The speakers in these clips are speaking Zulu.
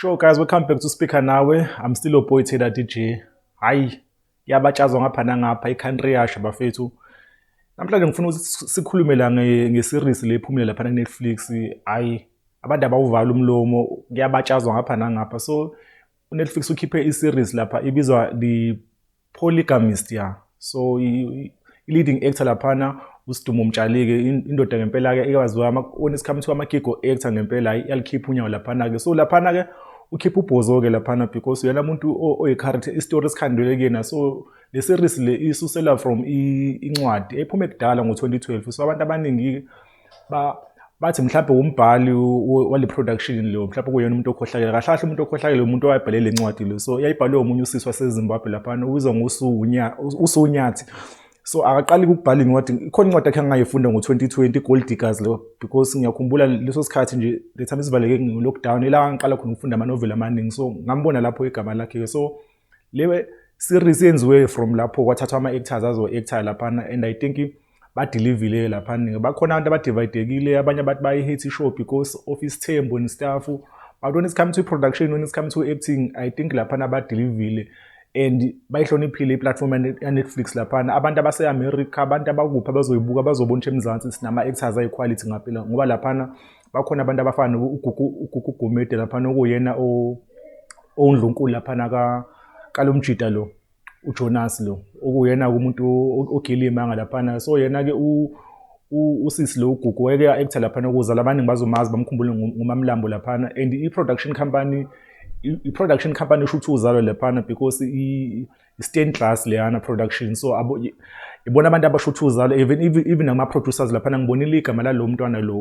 Sure guys, welcome back to Speaker Nawe. I'm still your boy Taylor DJ. Hayi, yabatshazwa ngapha nangapha, i-country yasha bafethu. Namhlanje ngifuna ukuthi sikhulume la nge-series le ephumile lapha ku-Netflix. Hayi, abantu abawuvala umlomo, kuyabatshazwa ngapha nangapha. So uNetflix ukhiphe i-series lapha ibizwa The Polygamist, ya. So i-leading actor laphana uSidumo Mtshali-ke, indoda ngempela-ke ekwaziwa when it's come to ama-gig actor ngempela iyalikhipha unyawo laphana-ke. So laphana-ke ukhipha ubhozo-ke laphana because uyena muntu oyi-character, isitori esikhandelwe kuyena. So le series le isusela from incwadi ephume kudala ngo-2012. So abantu abaningi bathi mhlawumbe umbhali wale production lo mhlawumbe kuyena umuntu okhohlakele. Kahle kahle umuntu okhohlakele umuntu owayebhale le ncwadi le. So yayibhalwe omunye usisi waseZimbabwe laphana ubizwa ngoSuNyathi. So akaqali ukubhala incwadi, ikhona incwadi akhe angayifunda ngo-2020, Gold Diggers lo, because ngiyakhumbula leso sikhathi nje, le time sivaleke nge-lockdown, ila ngiqala khona ukufunda amanoveli amaningi. So ngambona lapho igama lakhe. So le series yenziwe from lapho, kwathathwa ama-actors azo-actor laphana and I think ba-deliver-ile laphana. Bakhona abantu aba-divide-ekile, abanye abantu bayi-hate i-show because of isithembu and stuff, but when it's come to production, when it's come to acting, I think laphana ba-deliver-ile and bayihloniphile i-platform ya-Netflix laphana. Abantu abase-America, abantu abakuphi abazoyibuka bazobona ukuthi eMzansi sinama-actors ayi-quality ngampela, ngoba laphana bakhona abantu abafana uGugu Gumede laphana, okuyena owundlunkulu laphana kalomjida lo uJonas lo, okuyena umuntu ogila imanga laphana. So yena-ke usisi lo uGugu wayeke actor laphana ukuze abaningi bazomazi, bamkhumbule nguMamlambo laphana. And i-production company isho ukuthi uzalo laphana because i-Stained Glass leyana production. So abo ibona abantu abasho ukuthi uzalo, even nama-producers laphana. Ngibonile igama lalo mntwana lo,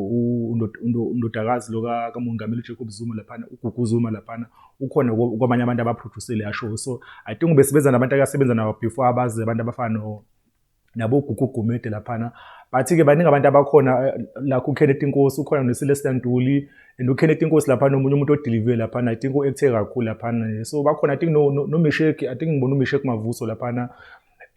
undodakazi lo kamongameli Jacob Zuma laphana, uGugu Zuma laphana, ukhona kwabanye abantu aba-produce leya show. So I think ubesebenza nabantu akasebenza nabo before, abazi abantu abafana nabo Gugu Gumede laphana. But-ke baningi abantu abakhona lakho, uKenneth Nkosi ukhona, noCeleste Ntuli, and uKenneth Nkosi laphana omunye umuntu o-deliver laphana. I think u-acte kakhulu laphana. So bakhona, I think no-Mishek, I think ngibona uMishek Mavuso laphana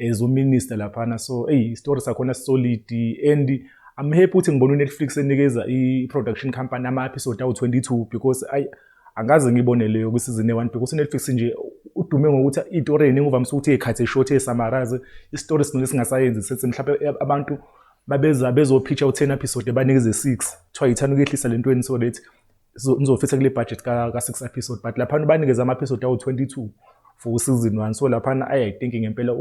as u-minister laphana. So eyi, isitori sakhona solid and I'm happy ukuthi ngibona uNetflix enikeza i-production company ama-episode awu-22, because ayi, angaze ngibone leyo kwi-season 1, because uNetflix nje udume ngokuthi iy'tori ey'ningi uvamise ukuthi ey'khathe short, ey'summarize isitori, sigcine singasayenzi sethi mhlawumbe abantu babeza bezo-pitch-a u-10 episode, banikeze 6, kuthiwa yithani ukuyehlisa le ntweni so that nizofitha kule budget ka-6 episode. But laphana banikeza ama-episode awu-22 for season 1. So laphana ayi, I think ngempela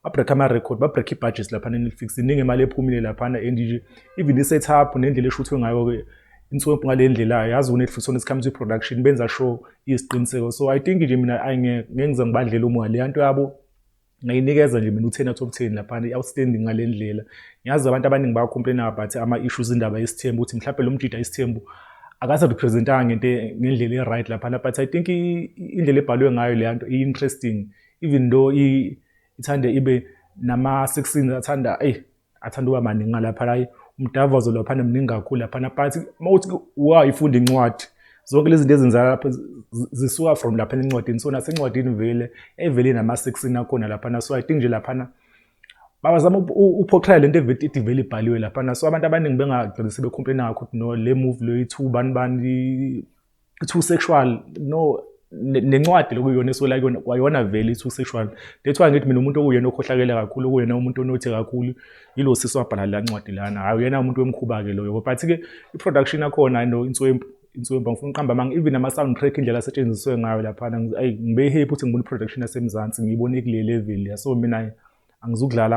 ba-break ama-record, ba-break i-budget laphana e-Netflix. Iningi imali ephumile laphana and nje even i-setup nendlela eshuthwe ngayo-ke inswempu ngale ndlela, yazi uNetflix when it comes to production benza sure isiqiniseko. So I think nje mina ayi, ngeke ngize ngibadlele umoya, leya nto yabo ngayinikeza nje mina u-10 out of 10 laphana, i-outstanding ngale ndlela. Ngiyazi abantu abaningi baya-complain-a but ama-issues, indaba yesithembu, ukuthi mhlawumbe lo mjida isithembu akase-represent-anga ngento ngendlela e-right laphana, but I think indlela ebhalwe ngayo leya nto i-interesting, even though ithande ibe nama-sex scenes athanda eyi athanda ukuba maningi ngalaphana. Hayi, umdavazo laphana mningi kakhulu laphana, but uma uthi wayifunda incwadi, zonke lezi zinto ezenzakala lapha zisuka from laphana encwadini. So nasencwadini vele evele nama-sex scene akhona laphana. So I think nje laphana babazama u-portray lento evele vele ibhaliwe laphana. So abantu abaningi bengagcina sebe-complain-a kakhulu ukuthi no, le movie lo i-too bani bani, i-too sexual. No, nencwadi lokuyiyona esuke kuyona kwayona vele i-too sexual. That's why ngithi mina umuntu okuyena okhohlakele kakhulu, okuyena umuntu onothe kakhulu, yilo sisi wabhala la ncwadi lana. Hhayi, uyena umuntu wemkhuba-ke loyo. But-ke i-production yakhona no, inswempu, inswempu, angifuni ukuqamba amanga. Even ama-soundtrack, indlela asetshenziswe ngayo laphana, ayi, ngibe happy ukuthi ngibona i-production yaseMzansi, ngiyibone kule level ya. So mina angizukudlala,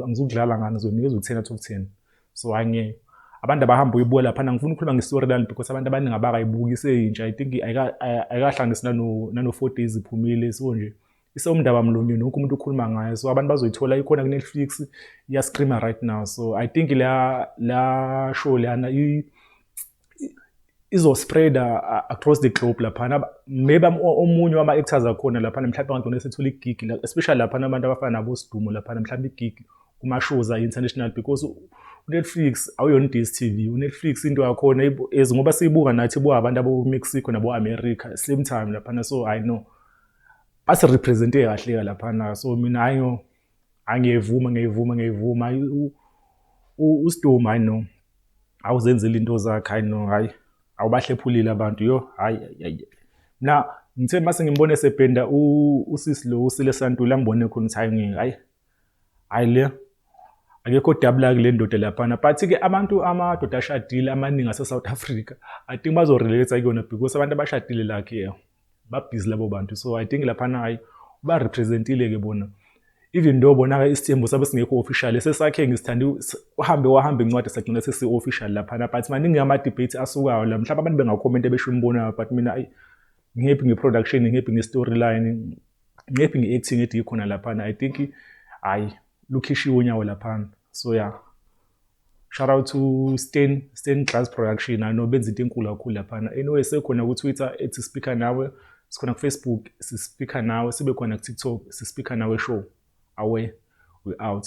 angizukudlala ngani, ngizonikeza u-10 out of 10. So hhayi, ngeke, abantu abahamba uyibuka laphana. Ngifuna ukukhuluma nge-storyline because abantu abaningi abakayibuki, iseyintsha. I think ayikahlanganisi nano 4 days iphumile, so nje isewumndaba mlonyeni, wonke umuntu ukhuluma ngayo. So abantu bazoyithola, ikhona ku-Netflix, iya-stream-a right now. So I think la show leyana izo-spread-a across the globe laphana. Maybe omunye wama-actors akhona laphana mhlawumbe angagcina esethola i-gig, especially laphana abantu abafana nabo Sidumo laphana, mhlawumbe i-gig kuma-shows a-international, because uNetflix awuyona i-DStv. uNetflix into yakhona as ngoba siyibuka nathi, ibuka abantu abo-Mexico nabo-America same time laphana. So I know basi-represent-e kahle laphana. So mina hayi, angiyivuma, ngiyayivuma, ngiyayivuma. USidumo, hayi no, awuzenzeli into zakhe. Hayi no, hayi, awubahlephulile abantu yo. Hayi hayi, Na ngithe mase ngimbone sebhenda usisi lo usile santula, ngibone khona ukuthi hayi, ngeke, hayi hayi, le akekho odabula kule ndoda laphana. But-ke abantu, amadoda ashadile amaningi ase-South Africa, I think bazorelate kuyona because abantu abashadile like babhizi labo bantu. So I think laphana, hayi, ba-representile-ke bona, even though bona-ke isithembu sabe singekho official. Sesakhe ngisithande uhambe wahamba incwadi, sagcina sesi-official laphana, but maningi ama-debate asukayo la. Mhlawumbe abantu bengakhomenta besho imibono yabo, but mina, ayi, ngi-happy nge-production, ngi-happy nge-storyline, ngi-happy nge-acting ethi ikhona laphana. I think, hhayi, lukhishiwe unyawo laphana. So yeah, shout out to Stain Glass Production. I know benza into enkulu kakhulu laphana. Anyway, sekhona ku-Twitter ethi Speaker Nawe, sikhona ku-Facebook si-Speaker Nawe, sibe khona ku-TikTok si-Speaker Nawe Show. Awe, we out.